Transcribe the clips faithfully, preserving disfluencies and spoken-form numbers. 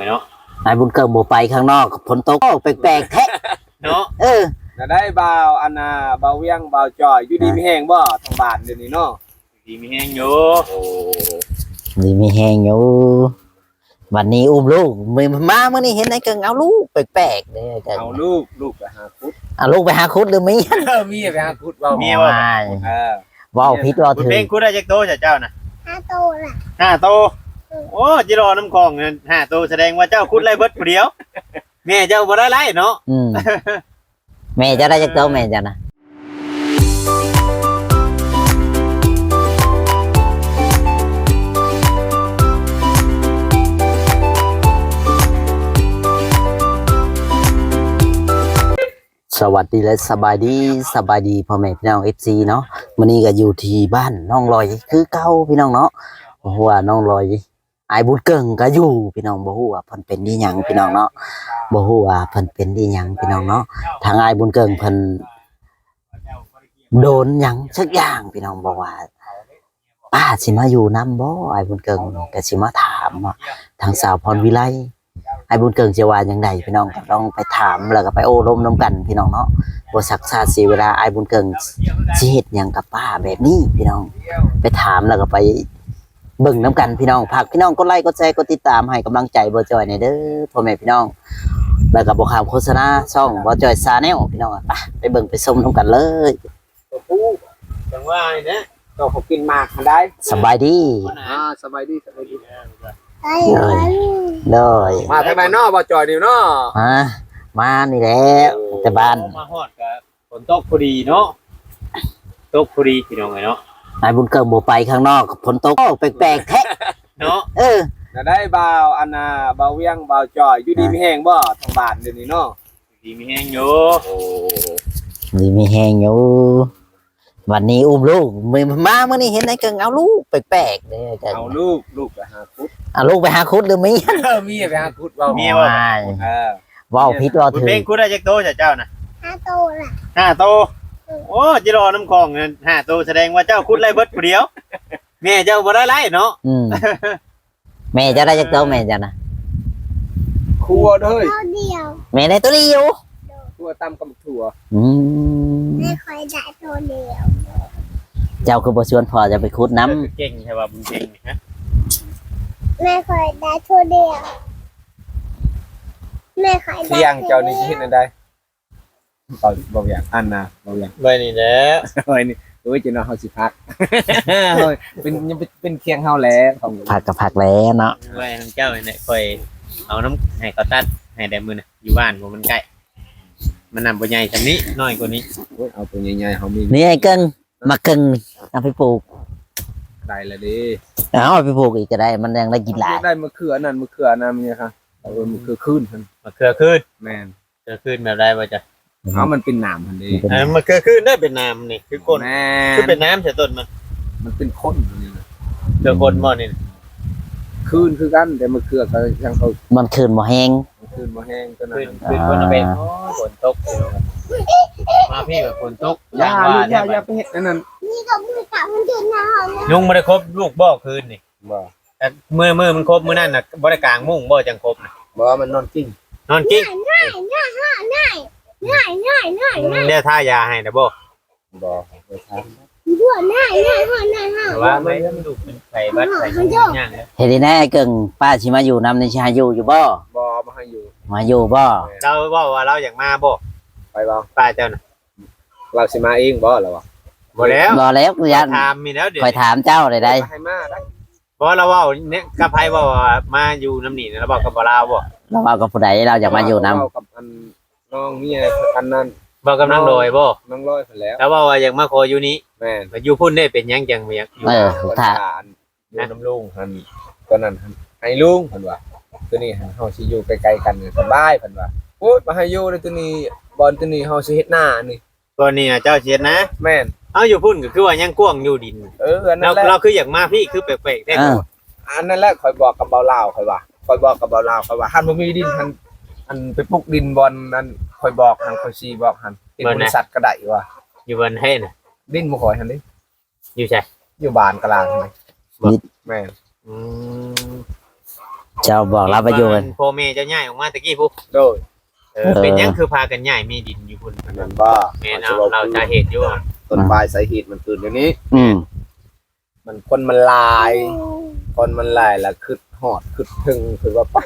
เนาะ อ้ายบุญเกิงบ่ไปข้างนอก ฝนตก โอ้ แปลกๆแท้ เนาะ เออ น่ะได้บ่าว อันน่ะ บ่าวเวียง บ่าวจอย อยู่ดีมีแฮงบ่ ทางบ้านเดี๋ยวนี้เนาะ ดีมีแฮงอยู่ โอ้ ดีมีแฮงอยู่ วันนี้อุ้มลูก มื้อ มามื้อนี้เห็นอ้ายเกิงเอาลูกแปลกๆเด้ เอาลูก ลูกไปหาขุด เอาลูกไปหาขุดหรือเมีย เออ เมียไปหาขุด เว้า เมียว่า ว้าย เออ เว้าผิดเว้าถูก เพิ่นขุดได้จักโตจ้ะเจ้าน่ะ ห้าโตน่ะ ห้าโต อืม โอ้ จิรอน้ำของนั่น ห้าโต แสดงว่าเจ้าขุดได้เบิดผู้เดียว แม่เจ้าบ่ได้หลายเนาะ อืม แม่เจ้าได้จักโต แม่เจ้านะ สวัสดีและสบายดี สบายดีพ่อแม่พี่น้อง เอฟซี เนาะ มื้อนี้ก็อยู่ที่บ้านน้องลอยคือเก่าพี่น้องเนาะ บ่ฮู้ว่าน้องลอย อ้ายบุญเกิงก็อยู่พี่น้อง บ่ฮู้ว่าเพิ่นเป็นอีหยังพี่น้องเนาะ บ่ฮู้ว่าเพิ่นเป็นอีหยังพี่น้องเนาะ ทางอ้ายบุญเกิงเพิ่นโดนหยังสักอย่างพี่น้อง บอกว่าป้าสิมาอยู่นำบ่ อ้ายบุญเกิงก็สิมาถามว่าทางสาวพรวิไล อ้ายบุญเกิงสิว่าจั่งใดพี่น้อง ก็ต้องไปถามแล้วก็ไปโอ้ลมนำกันพี่น้องเนาะ บ่ซักซ่าเสียเวลา อ้ายบุญเกิงสิเฮ็ดหยังกับป้าแบบนี้พี่น้อง ไปถามแล้วก็ไป เบิ่งนำกันพี่น้อง ฝากพี่น้องกดไลค์กดแชร์กดติดตามให้กำลังใจบ่าวจอยแหน่เด้อพ่อแม่พี่น้อง แล้วก็บ่ข้ามโฆษณาช่องบ่าวจอย Channel พี่น้อง ไป ไปเบิ่งไปชมนำกันเลย ตัวผู้ จังว่านี่นะ ก็เขากินหมากมาได้ สบายดี อ่า สบายดี สบายดี โดย โดย มาทางไหนเนาะ บ่าวจอยนี่เนาะ ฮะ มานี่แหละ แต่บ้าน มาฮอดก็ ฝนตกพอดีเนาะ ตกพอดีพี่น้องเอ้ยเนาะ อ้ายบุญเกิงบ่ไปข้างนอก ฝนตก โอ้ แปลกๆแท้ เนาะ เออ น่ะได้บ่าว อันน่ะ บ่าวเวียง บ่าวจอย อยู่ดีมีแฮงบ่ ทางบ้านเดี๋ยวนี้เนาะ ดีมีแฮงอยู่ โอ้ ดีมีแฮงอยู่ วันนี้อุ้มลูก มื้อ มามื้อนี้เห็นอ้ายเกิงเอาลูกแปลกๆเด้ เอาลูก ลูกไปหาขุด เอาลูกไปหาขุดหรือเมีย เออ เมียไปหาขุด เว้า เมียว่า ว้าย เออ เว้าผิดเว้าถูก เพิ่นขุดได้จักโตจ้ะเจ้าน่ะ ห้าโตน่ะ ห้าโต อืม โอ้ จิรอน้ำของนั่น ห้าโต แสดงว่าเจ้าขุดได้เบิดผู้เดียว แม่เจ้าบ่ได้หลายเนาะ อืม แม่เจ้าได้จักโต แม่เจ้านะ ครัวเด้อ โตเดียว แม่ได้โตเดียว ครัวตำกับบักถั่ว อืม แม่ข้อยได้โตเดียว เจ้าคือบ่ชวนพ่อเจ้าไปขุดนำ เก่งแท้ว่าบุญเก่งนี่ฮะ แม่ข้อยได้โตเดียว แม่ข้อยได้ เที่ยงเจ้านี่สิเฮ็ดแนวใด บ่ บ่อยากอันนะ บ่อยาก ไว้นี่แหละ ไว้นี่ โอ้ย เจ้าเนาะ เฮาสิพัก เป็น ยังเป็น เป็นเที่ยงเฮาแหละ พักก็พักแล้วเนาะ ไว้นำเจ้านี่แหละ ข้อยเอานำ ให้เขาตัดให้ได้มื้อนะ อยู่บ้านบ่มันใกล้ มันนำบ่ใหญ่ส่ำนี้ น้อยกว่านี้ โอ้ย เอาตัวใหญ่ๆ เฮามี นี่อ้ายเกิง หมากเกิง เอาไปปลูก ได้ละเด้ เอาไปปลูกอีกก็ได้ มันยังได้กินหลาย ได้มะเขืออันนั้น มะเขืออันนั้นเนี่ยครับ เออ มะเขือคืนหั่น มะเขือคืน แม่น เขือคืนแบบใดบ่จ๊ะ เอามันเป็นหนามหั่นเด้ เออ มะเขือคืนได้เป็นหนามนี่ คือคน แม่น คือเป็นหนามใส่ต้นมัน มันเป็นคนนี่นะ เขือคนบ่นี่นะ คืนคือกัน แต่มะเขือก็ยังเขา มันคืนบ่แฮง มันคืนบ่แฮงตัวนั้น คืน คืนคนละแบบ โอ้ย ฝนตก มาพี่แบบฝนตก อย่า อย่า ลูก อย่า อย่าไปเฮ็ดอันนั้น นี่ก็มือจับมันอยู่หน้าห้องนะ ยุงบ่ได้คบลูกบ่คืนนี่ บ่ แต่มื้อ มื้อมันคบมื้อนั้นน่ะ บ่ได้กางมุ้งบ่จังคบน่ะ บ่ มันนอนกิ้ง นอนกิ้ง ง่าย ง่าย ง่าย ง่าย ง่าย ง่าย ง่าย ง่าย อืม ง่าย แล้วทายาให้นะบ่ บ่ บ่ทาน บ่ ง่าย ง่าย ง่าย ง่าย ง่าย แต่ว่ามันลูกเป็นไข้หวัดไข้ยุงยากนะ เฮ็ดได้แน่เกิง ป้าสิมาอยู่นำนี่สิให้อยู่อยู่บ่ บ่ บ่ให้อยู่ มาอยู่บ่ เจ้าเว้าว่าเราอยากมาบ่ ไปบ่ ป้าเจ้าน่ะ เราสิมาเองบ่ เราอะ บ่แล้ว บ่แล้ว ย่าน ถามมีแล้วเดี๋ยว ข้อยถามเจ้าได้ใด ให้มาได้ บ่ เราเว้าเนี่ยกับไผบ่ว่ามาอยู่นำนี่ เราเว้ากับบ่าวลาวบ่ เราเว้ากับผู้ใด เราอยากมาอยู่นำ เว้ากับอันน้องเมียอันนั้น เว้ากับนางลอยบ่ นางลอยเพิ่นแหล้ว แล้วเว้าว่าอยากมาขออยู่นี่ แม่น อยู่พุ้นได้เป็นหยังจังบ่อยากอยู่ เออ ถ้า อยู่นำลุงหั่น ตอนนั้นหั่น ให้ลุงเพิ่นว่า ตัวนี้หั่น เฮาสิอยู่ไกลๆกันสบายเพิ่นว่า โอ๊ย บ่ให้อยู่เลยตัวนี้ บ่อนตัวนี้เฮาสิเฮ็ดนานี่ ก่อนนี่นะเจ้าสิเฮ็ดนา แม่น เอ้า อยู่พุ้นก็คือว่ายังกว้างอยู่ดิน เออ อันนั้นแหละ เรา เราคืออยากมาพี้ คือแปลกๆแท้ อ่า อันนั้นแหละ ข้อยบอกกับบ่าวลาว ข้อยว่า ข้อยบอกกับบ่าวลาว ข้อยว่า หั้นบ่มีดิน หั้น อันไปปลูกดินบ่อนนั้น ข้อยบอกหั้น ข้อยสิบอกหั้น เป็น บ่อนนะ บริษัทก็ได้ว่า อยู่บ่อนใดน่ะ ดินบ่ข้อยหั้นเด้ อยู่ไส อยู่บ้านกลางหั้น บ่ แม่น อืม เจ้าบอกลาวไปอยู่กัน พ่อแม่เจ้าย้ายออกมาตะกี้พุ้น โดย เออเป็นหยังคือพากันย้ายมีดินอยู่พุ้น อันนั้นบ่ แม่นเอาเราจะเหตุอยู่หั่น ต้นปลายสาเหตุมันคือเดี๋ยวนี้ อืม มันคนมันหลาย คนมันหลายแล้วคิดฮอดคิดถึงคือว่าปะ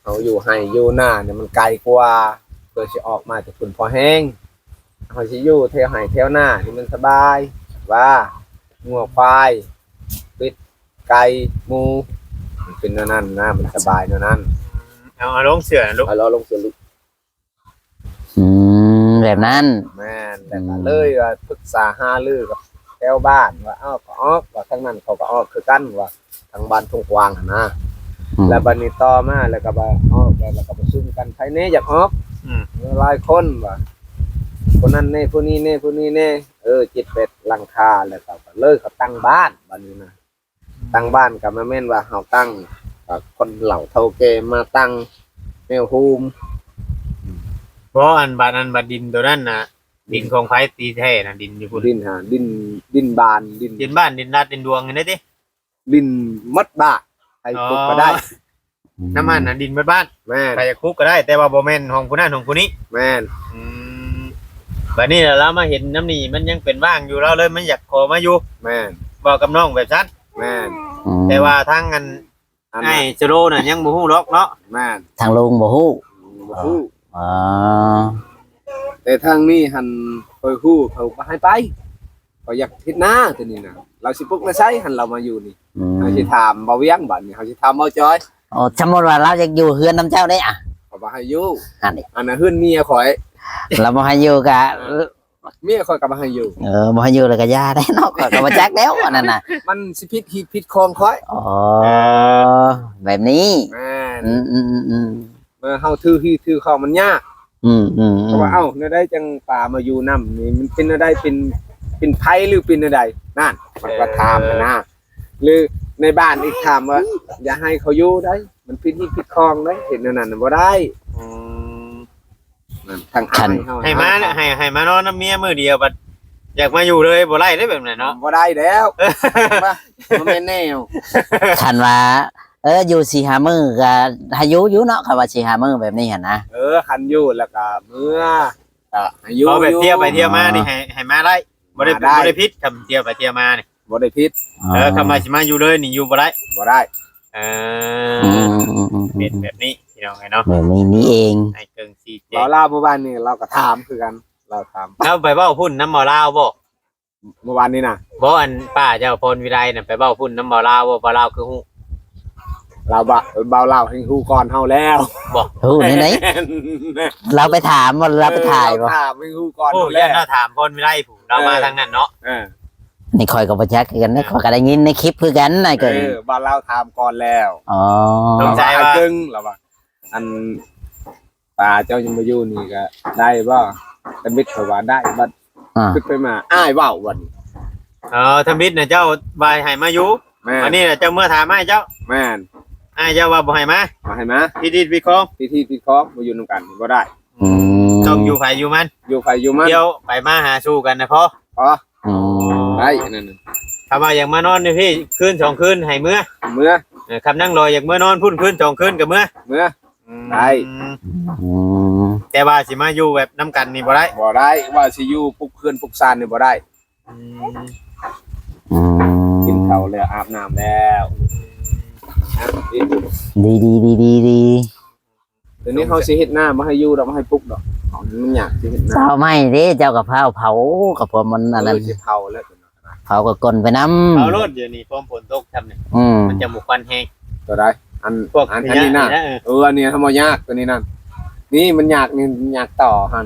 เฮาอยู่ไฮ่อยู่นาเนี่ยมันไกลกว่า เพื่อสิออกมาจากพุ้นพอแฮง เฮาสิอยู่แถวไฮ่แถวนานี่มันสบาย ว่างัวควายเป็ดไก่หมูมันเป็นแนวนั้นนะ มันสบายแนวนั้น เอาเอาลงเสื้อนะลูก เอาเราลงเสียลุก อืมแบบนั้น แม่นแล้วก็เลยว่าปรึกษาหารือกับแถวบ้านว่าเอ้าก็ออกว่าทางนั้นเขาก็ออกคือกันว่าทางบ้านทุ่งกว้างหั่นนะ อืม แล้วบัดนี้ต่อมาแล้วก็ว่าออกแล้วแล้วก็ประชุมกันไผแหน่อยากออก อืม หลายคนว่าคนนั้นแหน่ผู้นี้แหน่ผู้นี้แหน่เออเจ็ดแปดหลังคาแล้วก็เลยเขาตั้งบ้านบัดนี้นะตั้งบ้านก็มาแม่นว่าเฮาตั้งก็คนเหล่าเฒ่าแก่มาตั้งแนวโฮม เพราะอันบัดอันบัดดินตัวนั้นนะดินของไผตีแท้นะดินอยู่พุ้น ดินหาดินดินบานดิน ดินบ้านดินลาดดินดวงนี่นะติ ดินหมดบ้านไผปลูกก็ได้ น้ำมันนะดินบ้าน แม่น ใครจะคุกก็ได้ แต่ว่าบ่แม่นของผู้นั้นของผู้นี้ แม่น อืมบัดนี้เรามาเห็นน้ำนี่มันยังเป็นว่างอยู่เราเลยมันอยากขอมาอยู่ แม่น บอกกับน้องแบบนั้น แม่น อืม แต่ว่าทางอัน อัน ไอ้ นั้น โจโรน่ะยังบ่ฮู้หรอกเนาะ แม่น ทางลุงบ่ฮู้ บ่ฮู้ อ๋อ แต่ทางนี้หันคอยฮู้เขาบ่ให้ไปเขาอยากเฮ็ดนาตัวนี้นะเราสิปลูกนาไซหันเรามาอยู่นี่ อืม เขาสิถามบ่าวเวียงบัดนี้เขาสิถามบ่าวจอย อ๋อสมมติว่าเราอยากอยู่เฮือนน้ำเจ้าได้อ่ะ เขาบ่ให้อยู่ อันนี้ อันนั้นเฮือนเมียข่อย เราบ่ให้อยู่กะ เมียข่อยก็บ่ให้อยู่ เออบ่ให้อยู่แล้วก็อย่าได้เนาะข้อยก็บ่จักแล้วอันนั้นน่ะ มันสิผิดฮีดผิดคองข่อย อ๋อแบบนี้ แม่น อืมอืมอืมอืม เมื่อเฮาถือฮีดถือคองมันยาก อืมอืมอื เพราะ ม ว่าเอ้าแนวใดจังปลามาอยู่นำนี่มันเป็นแนวใดเป็นเป็นไผหรือเป็นแนวใดนั่นมันก็ถามนะหรือในบ้านอีกถามว่า อย่าให้เขาอยู่ได้ มันผิดฮีดผิดคองได้เห็นแนวนั้นบ่ได้ อืม นั่นทางอ้ายเฮา ให้มาให้ให้มานอนน้ำเมียมื้อเดียวบัดอยากมาอยู่เลยบ่ได้เด้แบบนั้นเนาะ บ่ได้แล้วว่าบ่แม่นแนว คันว่า เอออยู่สี่ห้ามื้อก็ให้อยู่อยู่เนาะคันว่าสี่ห้ามื้อแบบนี้หั่นนะ เออคันอยู่แล้วก็เมื่อก็ให้อยู่ เอาแบบเที่ยวไปเที่ยวมา อยู่ นี่ให้ให้มาได้บ่ได้ มาได้ บ่ได้ผิดคำเที่ยวไปเที่ยวมานี่ บ่ได้ผิด เออคำว่าสิมาอยู่เลยนี่อยู่บ่ได้ บ่ได้ เอ อื อ มอืมอืมอืม เป็นแบบนี้พี่น้องไงเนาะ แบบนี้นี่เอง ไอ้เกิงซีเจ บ่าวลาวเมื่อวานนี้เราก็ถามคือกัน เราถาม แล้วไปเว้าพุ่นน้ำบ่าวลาวบ่ เมื่อวานนี้นะ บ่อันป้าเจ้าพรวิไลน่ะไปเว้าพุ่นน้ำบ่าวลาวบ่บ่าวลาวคือฮู้ เราบ่บ่าวลาวให้ฮู้ก่อนเฮาแล้ว บ่ ฮู้นี่ไหนเราไปถามบ่เราไปถ่ายบ่ เออเรถามให้ฮู้ก่อน โอ้ เฮา ยั แล้ น ว เราถามพรวิไลผู้เรามา เออ ทางนั้นเนาะ เออ นี่ข้อยก็บ่จักคือกันนะข้อยก็ได้ยินในคลิปคือกันนะ เอ เกิง อบ่าวลาวถามก่อนแล้ว อ๋อ สงสัยว่า เกิงเราว่าอันป้าเจ้ายังบ่อยู่นี่ก็ได้บ่ตะมิดเขาว่าได้บัด อ่า คิดไปมาอ้ายเว้าวันนี้ เออทำบิดน่ะเจ้าว่าให้มาอยู่ แม่น อันนี้น่ะเจ้าเมื่อถามอ้ายเจ้า แม่น อ้ายเจ้าว่าบ่ให้มา มาให้มา ผิดฮีดผิดคอง ผิดฮีดผิดคองบ่อยู่นำกันบ่ได้ อืม ต้องอยู่ไผอยู่มัน อยู่ไผอยู่มัน เดี๋ยวไปมาหาสู่กันนะพ่อ อ๋อ อืม ได้อันนั้นน่ะ ถ้าว่าอยากมานอนนี่พี่คืนสองคืนให้เมื่อ เมื่อ เออคำนั่งรออยากเมื่อนอนพุ่นคืนสองคืนก็เมื่อ เมื่อ อืม ได้ อืม แต่ว่าสิมาอยู่แบบน้ำกันนี่บ่ได้ บ่ได้ว่าสิอยู่ปลุกเฮือนปลุกซานนี่บ่ได้ อืม อืม กินข้าวแล้วอาบน้ำแล้วนะ ดีดีดีดีดี เดี๋ยวนี้เขาสิเฮ็ดนาบ่ให้อยู่ดอกบ่ให้ปลุกดอกมันยากสิเฮ็ดนา เจ้าไม่เด้เจ้ากับเผาเผากับพวกมันอันนั้น เออสิเผาแล้ว เผากับก้นไปนำ เอาโลดเดี๋ยวนี้พร้อมฝนตกทำเนี่ย อืม มันจะหมู่ควันแฮง ตัวใดอัน พวก อัน ข อัน ยะ นี้นะ นี่นะเออ เอออันนี้ทำบ่ยากตัวนี้นั่นนี่มันยากนี่ยากต่อหั่น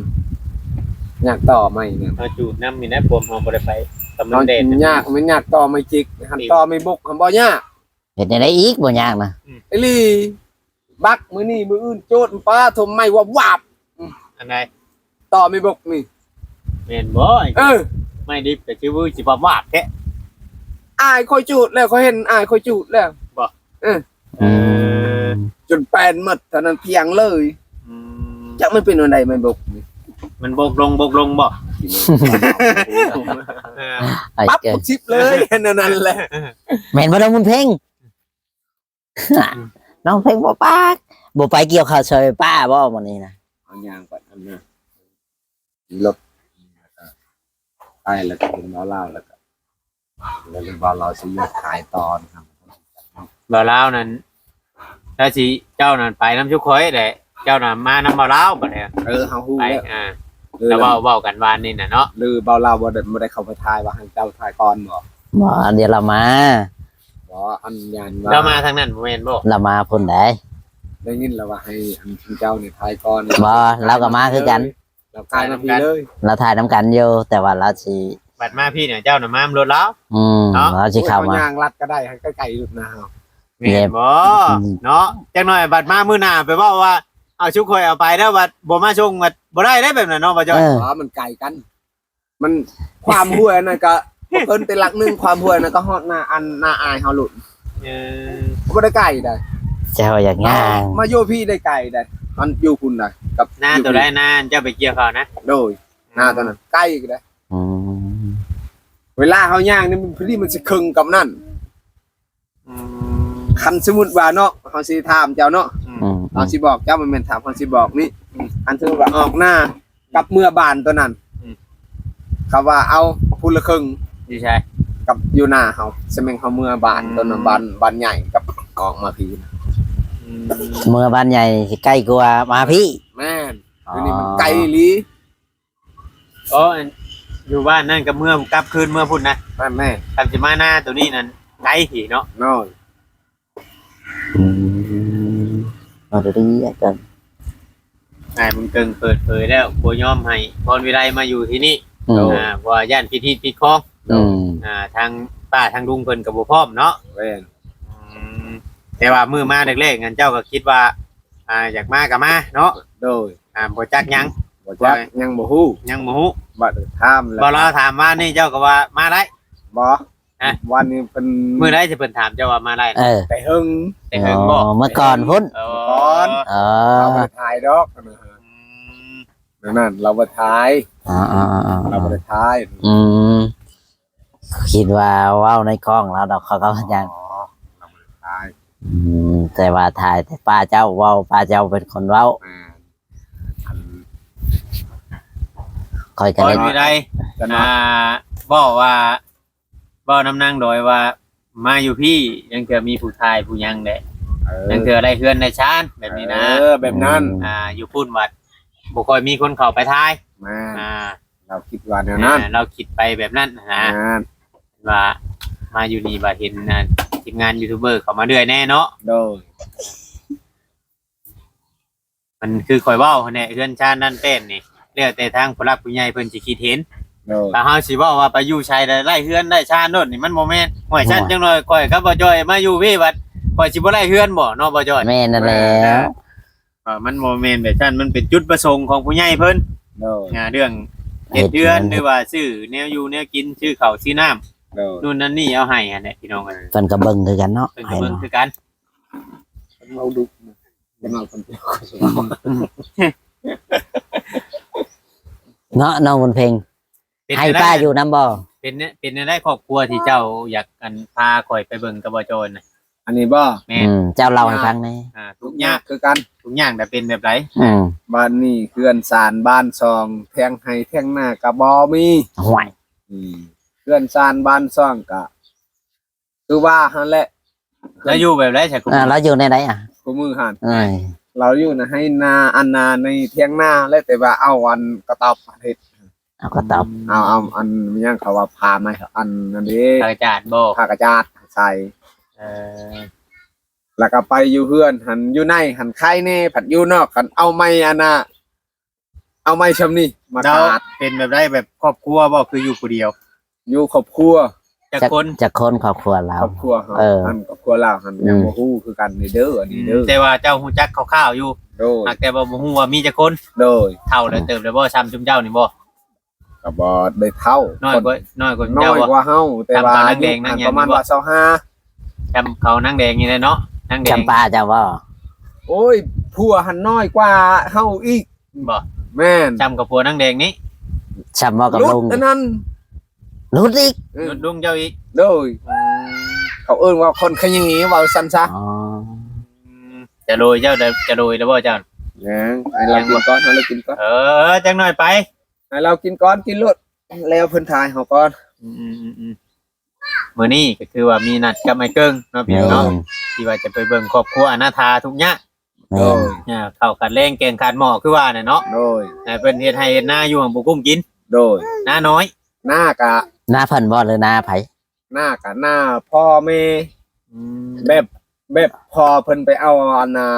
ยากต่อไม่เนี่ย เอาจูดน้ำนี่นะพวมหอมบ่ได้ไปกำลั มั ง น แดด ยากมันยากต่อไม่จิกหันต่อไม่บกหันบ่ยาก เฮ็ดได้อีกบ่ยากนะ ไอ้ลีบักมื้อนี้มื้ออื่นโจดป้าทมไม่ว่าบวาบ อันไหน ต่อไม่บกนี่ แม่นบ่ไอ้ เออ ไม่ดิบแต่ชื่อวื้อสิบวาบแท้ อายคอยจูดแล้วเขาเห็นอายคอยจูดแล้ว บ่ เออ อืม จนแปนหมดเท่านั้นเพียงเลย อืม จักมันเป็นอะไรไม่บกนี่ มันบกลงบกลงบ่เออ ไอ้ ปั๊บ เกิง บักชิบเลยนั่นนั่นแหละ แม่นบ่ดอกบุญเพ็ง น้องเพ็งบ่ปาก บ่ไปเกี่ยวข้าวซอยป้าบ่มื้อนี้นะ เอาย่างไปอันนั้น รถ ไปแล้วก็เป็นบ่าวลาวแล้วก็ แล้วบ่าวลาวสิมาขายต่อนะครับ บ่าวลาวนั่น แล้วสิเจ้านั่นไปนำชุมข่อยแหละ เจ้าน่ะมานำบ่าวลาวบัดนี้ เออ เฮาฮู้ ไป แล้ว อ่า เออ แล้วเว้า เว้ากันวานนี่น่ะเนาะ หรือบ่าวลาวบ่ได้ บ่ได้เข้าไปถ่าย ว่าให้เจ้าถ่ายก่อนบ่ บ่ เดี๋ยวเรามา บ่ อันยานว่า เจ้ามาทางนั้นบ่แม่นบ่ เรามาพุ่นใด ได้ยินแล้วว่าให้อันเจ้านี่ถ่ายก่อน บ่ เราก็มาคือกัน เราถ่ายมาพีเลย เราถ่ายนำกันอยู่ แต่ว่าเราสิ บัดมาพีน่ะ เจ้าน่ะมานำรถลาว อืม เนาะ เราสิเข้ามา โอ้ย เขาย่างลัดก็ได้ ให้ใกล้ๆรถนาเฮา แม่นบ่ อืม เนาะ จักหน่อยบัดมามื้อหน้าไปเว้าว่า เอาชุมข่อยเอาไปแล้วบัดบ่มาส่งบัดบ่ได้เด้แบบนั้นเนาะ บ่าวจ้อย เออ อ๋อ มันไกลกัน มัน ความห้วยนั่นก็ บ่เกินแต่หลักหนึ่ง ความห้วยนั่นก็ฮอดนาอัน นาอ้ายเฮาโลด เออ บ่ได้ไกลใด เจ้าอยากย่าง มาอยู่พีได้ไกลใด มันอยู่พุ่นใด กับ นา อยู่พี ตัวใด นาเจ้าไปเกี่ยวข้าวนะ โดย นาตัวนั้น ไกลก็ได้ อืม เวลาเฮาย่างนี่มันพอดีมันสิเคิงกับนั่น อืม คันสมมุติว่าเนาะ เฮาสิถามเจ้าเนาะ อืม อืม เฮาสิบอกเจ้า มันแม่นถาม เฮาสิบอกนี่ อืม คันสมมุติว่าออกนากับเมือบ้านตัวนั้น อืม เขาว่าเอาผู้ละครึ่ง อยู่ไส กับอยู่นาเฮา สะแม่งเฮาเมือบ้าน อืม ตัวนั้น บ้าน บ้านใหญ่กับออกมาพีนะ อืม เมือบ้านใหญ่สิใกล้กว่ามาพี แม่น อ๋อ ตัวนี้มันไกลอีหลี อ๋อ อัน อยู่บ้านนั่นก็เมือกลับคืนเมือพุ่นนะ แม่น แม่น คันสิมานาตัวนี้นั่นไกลพีเนาะ น้อย อืม มาเรื่อยๆกัน อ้ายบุญเกิงเปิดเผยแล้ว บ่ยอมให้พรวิไลมาอยู่ที่นี่ อืม อ่า เพราะว่าย่านผิดฮีตผิดคอง อืม อ่า ทางป้าทางลุงเพิ่นก็บ่พร้อมเนาะ แม่น อืม แต่ว่ามื้อมาแรกๆ งั้นเจ้าก็คิดว่า อ่า อยากมาก็มาเนาะ โดย อ่า บ่จักหยัง บ่จัก ยังบ่ฮู้ ยังบ่ฮู้ บ่ได้ถามแล้ว บ่ เราถามว่านี่เจ้าก็ว่ามาได้ บ่ ฮะ วันนี้เพิ่น มื้อใดสิเพิ่นถามเจ้าว่ามาได้ เออ แต่เฮิง แต่เฮิงบ่ อ๋อ เมื่อก่อนพุ้น อ๋อ เมื่อก่อน เออ เราบ่ได้ถ่ายดอกนะฮะ อืม นั่นน่ะ เราบ่ถ่าย อ๋อ อ๋อ อ๋อ อ๋อ เราบ่ได้ถ่าย อืม คิดว่าเว้าในกล้องแล้วดอก เขาก็ยัง อ๋อ เราบ่ได้ถ่าย อืม แต่ว่าถ่ายแต่ป้าเจ้าเว้า ป้าเจ้าเป็นคนเว้า อ่า อัน ข้อยก็ พรวิไล จะเนาะ อ่า บอกว่า เว้านำนางดอยว่า มาอยู่พียังเทื่อมีผู้ถ่ายผู้หยังแหละ เออ ยังเทื่อได้เฮือนได้ชานแบบนี้นะ เออ แบบนั้น อืม อ่า อยู่พุ้นบัดบ่ค่อยมีคนเข้าไปถ่าย แม่น อ่า เราคิดว่าแนวนั้น อ่า เราคิดไปแบบนั้นนะ แม่น ว่ามาอยู่นี่บัดเห็น อ่า ทีมงานยูทูบเบอร์เข้ามาเรื่อยแน่เนาะ โดย มันคือข้อยเว้าหั้นแหละ เฮือนชานนั่นแป้นนี่ แล้วแต่ทางผู้หลักผู้ใหญ่เพิ่นสิคิดเห็น โดย ถ้าเฮาสิเว้าว่าไปอยู่ไสแล้วได้เฮือนได้ชานโลดนี่มันบ่แม่น ห้วย ซั่น โอ้ย จังหน่อยข้อยกับบ่าวจ้อยมาอยู่พีบัดข้อยสิบ่ได้เฮือนบ่เนาะบ่าวจ้อย แม่นนั่นแหละ แม่นนะ อ่า มันบ่แม่นแบบซั่น มันเป็นจุดประสงค์ของผู้ใหญ่เพิ่น โดย อ่า เรื่องเฮ็ดเฮือน เฮ็ดเฮือน หรือว่าซื้อแนวอยู่แนวกิน ซื้อข้าวซื้อน้ำ โดย นู่นนั่นนี่เอาให้หั้นแหละพี่น้องเอ้ย เพิ่นก็เบิ่งคือกันเนาะ เพิ่นก็เบิ่งคือกัน เว้าดุ เนาะ น้องบุญเพ็ง เป็น ให้ แนวใด ป้าอยู่นำบ่ เป็นแนว เป็นแนวใดครอบครัวที่เจ้าอยาก อัน พาข้อยไปเบิ่งกับบ่าวจ้อยนะ อันนี้บ่ แม่น อืม เจ้าเล่าให้ฟังแหน่ อ่า ทุกข์ยากคือกัน ทุกข์ยากน่ะเป็นแบบใด อืม บ้านนี้เฮือนซานบ้านช่อง เถียงไฮ่เถียงนาก็บ่มี ห่วย อืม เฮือนซานบ้านช่องก็ คือว่าหั่นแหละ แล้วอยู่แบบใดซะ อ่า แล้วอยู่ในไหนอ่ะ คู่มื้อหั่น เอ้ย เราอยู่ในไฮ่นา อันนาในเถียงนา แล้วแต่ว่าเอาอันกระต๊อบมาเฮ็ด เอากระต๊อบ เอา เอาอันหยังเขาว่าผ้าไหม อันนั้นเด้ ผ้ากระจาดบ่ ผ้ากระจาดใส่ เออ แล้วก็ไปอยู่เฮือนหั่น อยู่ในหั่นไคแหน่ ผัดอยู่นอกหั่นเอาไม้อันน่ะ เอาไม้ช่ำนี้มา แล้ว ตาด เป็นแบบใด แบบครอบครัวบ่ คืออยู่ผู้เดียว อยู่ครอบครัว จักคน จักคนครอบครัวลาว ครอบครัวเฮา เออ หั่นครอบครัวลาวหั่น อืม ยังบ่ฮู้คือกันนี่เด้อ อันนี้เด้อ อืม แต่ว่าเจ้าฮู้จักคร่าวๆอยู่ โดย หากแต่ว่าบ่ฮู้ว่ามีจักคน โดย เฒ่าแล้วเติบแล้วบ่ ซ่ำซุมเจ้านี่บ่ ก็บ่ได้เฒ่า น้อยกว่า คน น้อยกว่า น้อยกว่าเฮา แต่ว่า ซ่ำกับนางแดง อายุ นางหยัง ประมาณ นี่บ่ ว่าซาวห้า ซ่ำเขานางแดงนี่แหละเนาะ นางแดง ซ่ำป้าเจ้าบ่ โอ้ย ผัวหั่นน้อยกว่าเฮาอีก บ่ แม่น ซ่ำกับผัวนางแดงนี่ ซ่ำบ่กับ ลุง ลุง อันนั้น ลุงอีก เออ ลุงเจ้าอีก โดย อืม เขาเอิ้นว่าคนขยี้ เว้าซั่นซะ อ๋อ อืม จะโรยเจ้าได้ จะโรยแล้วบ่เจ้า ยัง ให้เรากินก่อน ให้เรากินก่อน เออ จักหน่อยไป ให้เรากินก่อน กินโลด แล้วเพิ่นถ่ายเฮาก่อน อืมอืมอืมอืม มื้อนี้ก็คือว่ามีนัดกับอ้ายเกิ่งเนาะพี่น้องเนาะ แม่น ที่ว่าจะไปเบิ่งครอบครัวอนาถาทุกข์ยาก แม่น โดย อ่า ข้าวขาดแลงแกงขาดหม้อคือว่าน่ะเนาะ โดย ให้เพิ่นเฮ็ดไร่เฮ็ดนาอยู่หั่นบ่กุ้มกิน โดย นาน้อย นากะ นาเพิ่นบ่หรือนาไผ นากะนาพ่อแม่ อืม แบบ แบบพ่อเพิ่นไปเอาอันน่ะ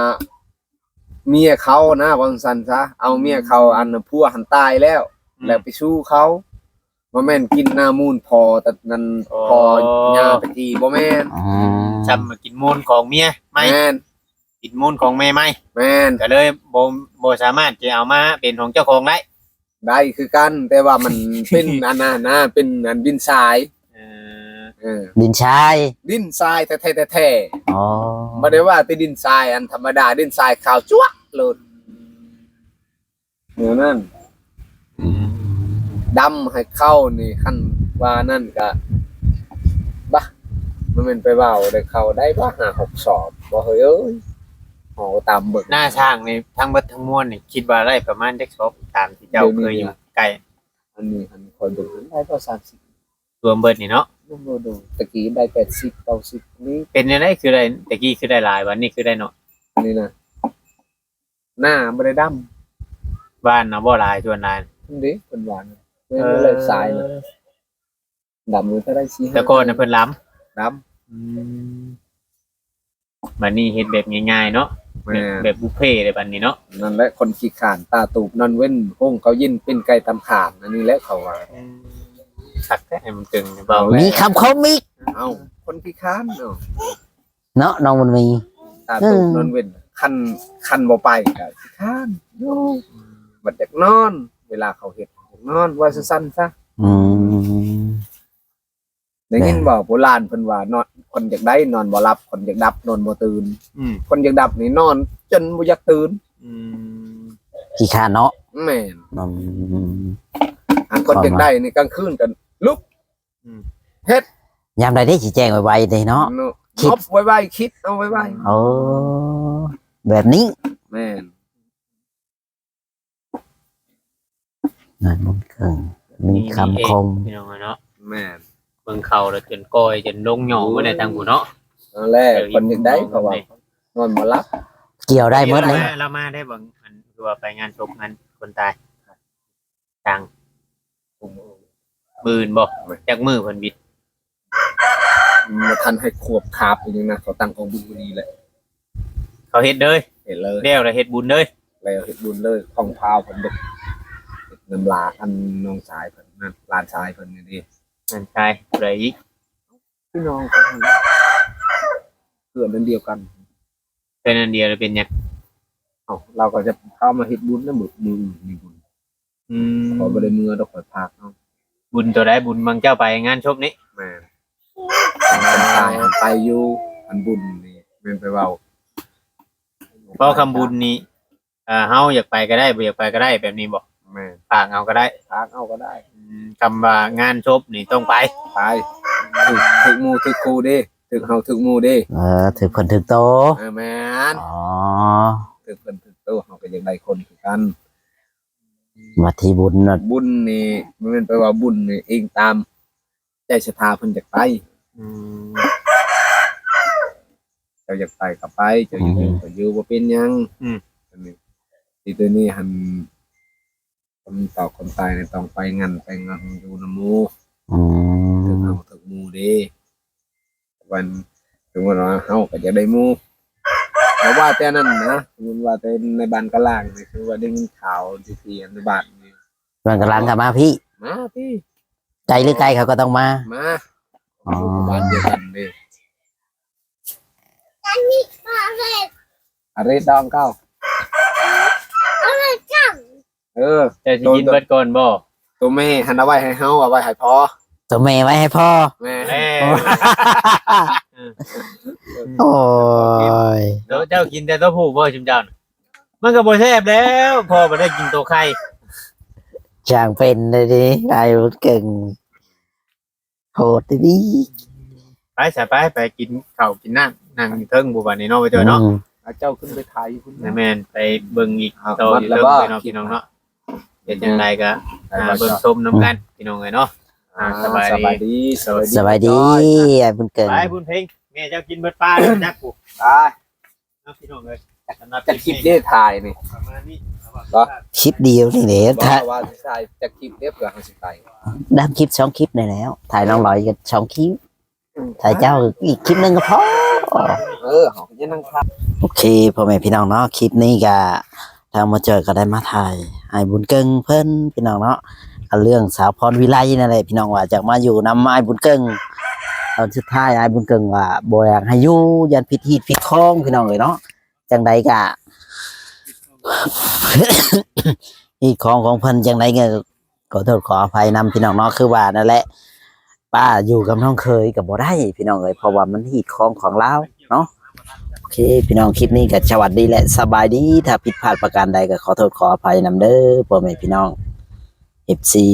เมียเขานะ ว่าซั่นซะ เอาเมียเขา อืม อันน่ะ ผัวหั้นตายแล้ว อืม แล้วไปสู่เขา บ่แม่นกินนามูลพ่อ แต่นั้น อ๋อ พ่อย่าตะกี้ บ่แม่น อ๋อ ซ้ำมากินมูลของเมียใหม่ แม่น กินมูลของแม่ใหม่ แม่น ก็เลยบ่ บ่สามารถจะเอามาเป็นของเจ้าของได้ ได้คือกัน แต่ว่ามันเป็นอันนั้นนะ เป็นอันดินทราย เออ เออ ดินทราย ดินทรายแท้ๆ แท้ๆ อ๋อ บ่ได้ว่าแต่ดินทรายอันธรรมดา ดินทรายขาวจั๊วะโลด แนวนั้น อืม ดำให้เข้านี่ คันว่านั่นก็ บะ มันแม่นไปเว้าได้เข้าได้บ่ ห้าหกสอบ บ่เฮ้ยเอ้ย เฮาตามเบิ่ง นาช่างนี่ทั้งเบิดทั้งมวลนี่ คิดว่าได้ประมาณจักสอบ ตามที่เจ้า เดี๋ยวนี้ เคยอยู่ใกล้ อันนี้ อันนี้ข้อยเบิ่งได้บ่ สามสิบ รวมเบิดนี่เนาะ รวมเบิดโดย ตะกี้ได้ แปดสิบ เก้าสิบ นี่ เป็นจั่งใดคือได้ ตะกี้คือได้หลาย บัดนี้คือได้น้อย อันนี้นะ หน้าบ่ได้ดำ หว่านนะบ่หลาย ส่วนหลาย นั่นเด้ เพิ่นหว่าน เพิ่น เออ เลยสายนะ ดำมันก็ได้สี่ห้า แต่ก่อนน่ะเพิ่นหลำ ดำ อืม บัดนี้เฮ็ดแบบง่ายๆเนาะ แม่น แบบ แบบบุฟเฟ่ต์เลยบัดนี้เนาะ นั่นแหละ คนขี้คร้านตาตูบนอนเว็น หุงข้าวเย็น ปิ้งไก่ตำข่าน อันนี้แหละเขาว่า อืม คักแท้ อ้ายบุญเกิ่งนี่เว้า มีคำคมอีก เอ้า คนขี้คร้านเนาะ เนาะ น้องบุญมี ตาตูบ เออ นอนเว็น คัน คันบ่ไปก็ขี้คร้านอยู่ บัดอยากนอน เวลาเขาเฮ็ดอยากนอน ว่าซั่นๆซะ อืม ได้ยินบ่ โบราณเพิ่นว่านอน คนอยากได้นอนบ่หลับ คนอยากดับนอนบ่ตื่น อืม คนอยากดับนี่นอนจนบ่อยากตื่น อืม ขี้คร้านเนาะ แม่น อืม อันคนอยากได้นี่กลางคืนก็ลุก อืม เฮ็ด ยามใดที่สิแจ้งไวๆเด้เนาะ เนาะ คิด เอาไวๆ คิดเอาไวๆ โอ้ แบบนี้ แม่น นั่นมันเกิง มีคำคม มีเอก พี่น้องเนาะ แม่น เบิ่งเขาแล้วจนก้อยจนลงหย่อบ่ได้ทางผู้เนาะ นั่นแหละ เออ คนอยากได้ เพราะว่า นอนบ่หลับ เกี่ยวได้หมดเลย เรามา เรามาได้บ่ อันคือว่าไปงานศพงานคนตาย ตั้ง มื้ออื่นบ่ จักมื้อเพิ่นบิด บ่ทันให้ขวบคาบอีหยังนะ เขาตั้งกองบุญมื้อนี้แหละ เขาเฮ็ดเลย เฮ็ดเลย แล้วล่ะเฮ็ดบุญเลย แล้วเฮ็ดบุญเลย ของพาวเพิ่นเบิด เฮ็ดนำหลาน อันน้องชายเพิ่นนั่น หลานชายเพิ่นนี่เด้ หลานชายผู้ใดอีก พี่น้องกันนั่นแหละ เพื่อนอันเดียวกัน เพื่อนอันเดียวแล้วเป็นหยัง เอ้า เราก็จะเข้ามาเฮ็ดบุญนะ มื้อ มื้ออื่นมีบุญ อืม ข้อยบ่ได้เมือดอก ข้อยพักเอา บุญตัวใด บุญบางเจ้าไปงานศพนี่ แม่น ตายหั้นไปอยู่ อันบุญนี่แม่นไปเว้า เพราะคำบุญนี่ เอ่อ เฮาอยากไปก็ได้ บ่อยากไปก็ได้ แบบนี้บ่ แม่น ฝากเอาก็ได้ ฝากเอาก็ได้ อืม คำว่างานศพนี่ต้องไป ไป ถืก ถืกหมู่ถืกคู่เด้ ถืกเฮาถืกหมู่เด้ เออ ถืกเพิ่นถืกโต เออ แม่น อ๋อ ถืกเพิ่นถืกโต เฮาก็อยากได้คนคือกัน มาที่บุญน่ะ บุญนี่ มันแม่นไปว่าบุญนี่อิงตามใจศรัทธาเพิ่นอยากไป อืม เจ้าอยากไปก็ไป เจ้าอยากอยู่ อืม ก็อยู่ บ่เป็นหยัง อืม อันนี้ ที่ตัวนี้หั่น คนเฒ่าคนตายนี่ต้องไปงาน ไปงานอยู่นำหมู่ อืม ถืกเฮาถืกหมู่เด้ วัน สมมุติว่าเฮาก็อยากได้หมู่ บ่ว่าแต่นั้นนะ สมมุติว่าแต่ในบ้านกะลางนี่ คือว่าได้ยินข่าวที่ ที่ในบ้านนี่ บ้านกะลางก็มาพี้ มาพี้ ไกลหรือใกล้เขาก็ต้องมา มา อ๋อ อยู่บ้านเดียวกันเด้ อาริดองเก้า เออ เจ้าสิกินเบิดก่อนบ่ ตัวแม่หั่นเอาไว้ให้เฮา เอาไว้ให้พ่อ ตัวแม่ไว้ให้พ่อ แม่ แม่ โอ้ย เดี๋ยวเจ้ากินแต่ตัวผู้บ่ ชุมเจ้าน่ะ มันก็บ่แซ่บแล้ว พ่อบ่ได้กินตัวไข่ ช่างเป็นเลยดิ ไอ้บุญเกิ่ง โหดดิ ไปซะ ไป ไปกินข้าวกินน้ำ นั่งอยู่เทิงผู้บัดนี้เนาะ บ่จ้อยเนาะ อืม เอาเจ้าขึ้นไปถ่ายอยู่คุณ แม่นไปเบิ่งอีก เอา ต่อ หมด อยู่ แล้ว เทิง บ่ พี่น้องพี่น้องเนาะ เดี๋ยวจังใดก็ ได้ อ่า บ่ เบิ่งชมน้ำกันพี่น้องเอ้ยเนาะ อ่า อ่า สบายดี สบายดี สบายดี สบายดี จ้อย ไอ้บุญเกิง ไปบุญเพ็งแม่เจ้ากินเบิดปลาจักกู ตาย เนาะพี่น้องเอ้ยสำหรับ จะคลิปได้ถ่ายนี่ ประมาณนี้ บ่ คลิปเดียวนี่แหละ บอก ถ่าย ว่าสิถ่ายจะคลิปเรียบร้อยสิถ่าย ดำคลิปสองคลิปนี่แล้ว ถ่ายน้องลอยกันสองคลิป ถ่ายเจ้าอีกคลิปหนึ่งก็พอ เออเขาจะนั่งถ่าย โอเคพ่อแม่พี่น้องเนาะ คลิปนี้ก็ทางมาเจอก็ได้มาถ่ายไอ้บุญเกิงเพิ่นพี่น้องเนาะ ก็เรื่องสาวพรวิไลนั่นแหละพี่น้องว่าจะมาอยู่นำไอ้บุญเกิง ตอนสุดท้ายไอ้บุญเกิงว่าบ่อยากให้อยู่ ย่านผิดฮีตผิดคองพี่น้องเอ้ยเนาะ จังใดกะ ฮีตคองของเพิ่นจังใดก็ขอโทษขออภัยนำพี่น้องเนาะ คือว่านั่นแหละ ป้าอยู่กับน้องเขยก็บ่ได้พี่น้องเอ้ย เพราะว่ามันฮีตคองของลาวเนาะ โอเค พี่น้อง คลิปนี้ก็สวัสดีและสบายดี ถ้าผิดพลาดประการใดก็ขอโทษขออภัยนำเด้อพ่อแม่พี่น้อง เอฟซี